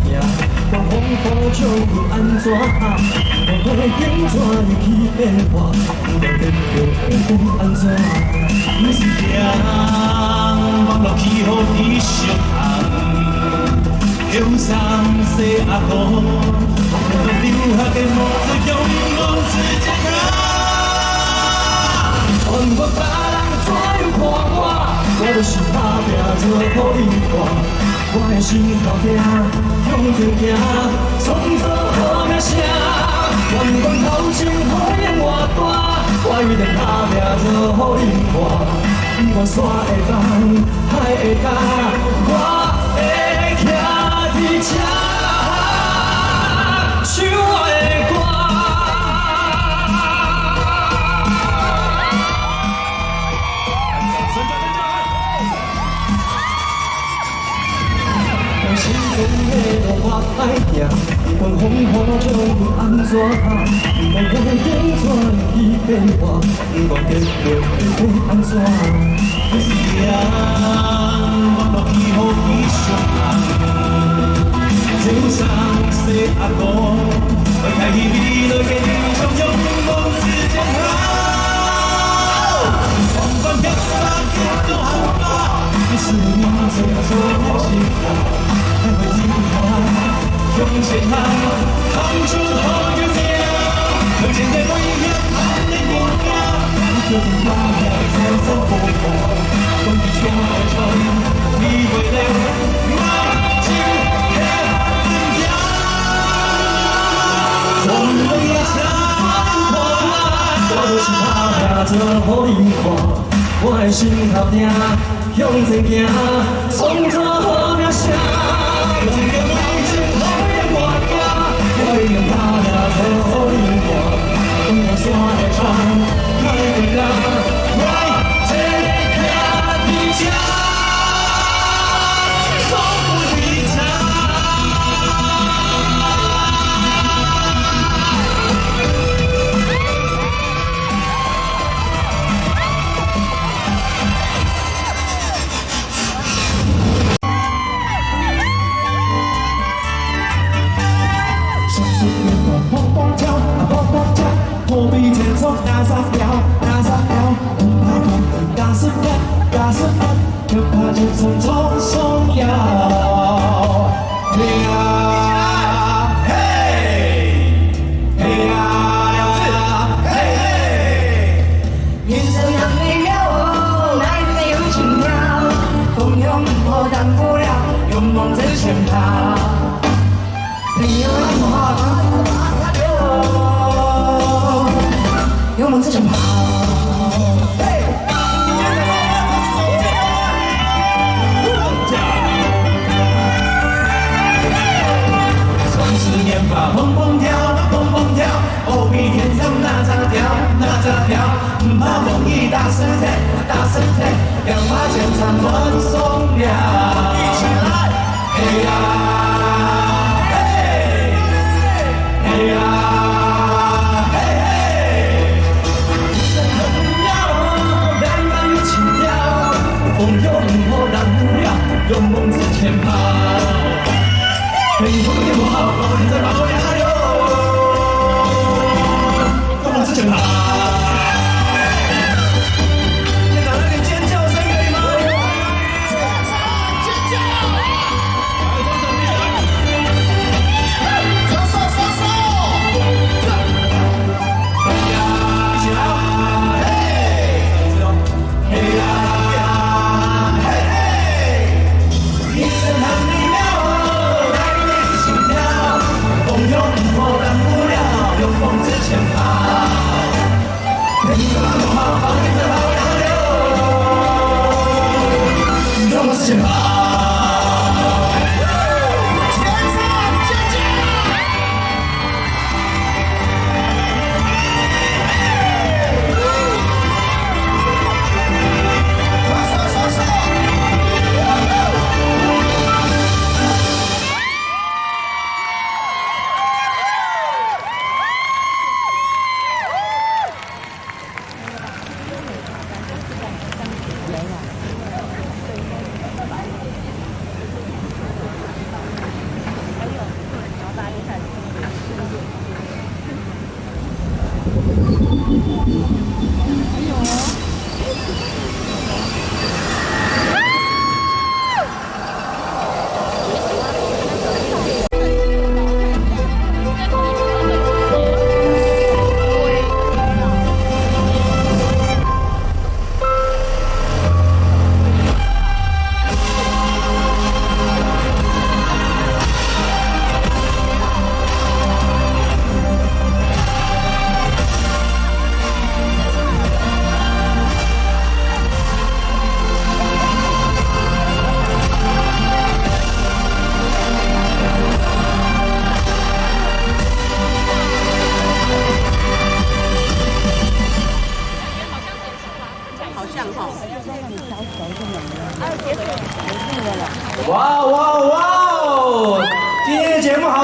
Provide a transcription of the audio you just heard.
行，不管風雨將阮按怎打，不管環境怎樣去變化，不管結局會變按怎。毋是驚網路起予伊相紅，休送西阿公，留下的模子勇往直前行。不管別人怎樣看我，我就是打拼做予恁看。我的心頭痛，向前行，創造好名聲。不管頭前雨湧偌大，我一定打拼做予恁看。不管山會東，海會乾，我會徛佇這，唱我的歌。人生的路我愛行，不管風雨將阮按怎打，不管環境怎樣去變化，不管結局會變按怎。毋是驚網路起予伊相紅，就送西阿公，開啟未來的理想，勇往直前行。不管結沙結到寒巴，是命做做的生活，愛會天下向前行，扛出好日子，向前的危險，難的國家，叫阮打拼做做予看，講起山會衝，你袂了，莫只彼分行。不管怎樣看我，我就是打拼做予恁看。我的心頭痛，向前行，創造好名聲。不管風雨偌大，我一定打拼做予恁看。不管山會衝，海會乾，我這徛佇這，講不離場。雙手拳頭砰砰跳，啊砰砰跳，破壁前衝哪三條，哪三條，不怕風雨打死人，打死人，就怕前衝衝衝了。嘿呀嘿，嘿呀嘿嘿。人生很美妙，来得有情调，风雨唔好挡不了，勇往直前跑。朋友唔好勇往直前跑。從此年華砰砰跳，砰砰跳，何必天上哪吒跳，哪吒跳，唔怕風雨打死天，打死天，兩把劍長斷送了。一起來，嘿呀嘿，嘿呀嘿嘿。人生很妙，來嘛有情調，風雨唔好擋不了，勇往直前跑。朋友不好，在跑呀喲，勇往直前跑。現場來點尖叫聲可以嗎？尖叫！來，雙手舉起來。雙手雙手。一起來哦！嘿，嘿呀，嘿嘿，一生很美妙，來點心跳，風雨唔好擋不了，勇往直前跑。哇哇哇！今天的節目好。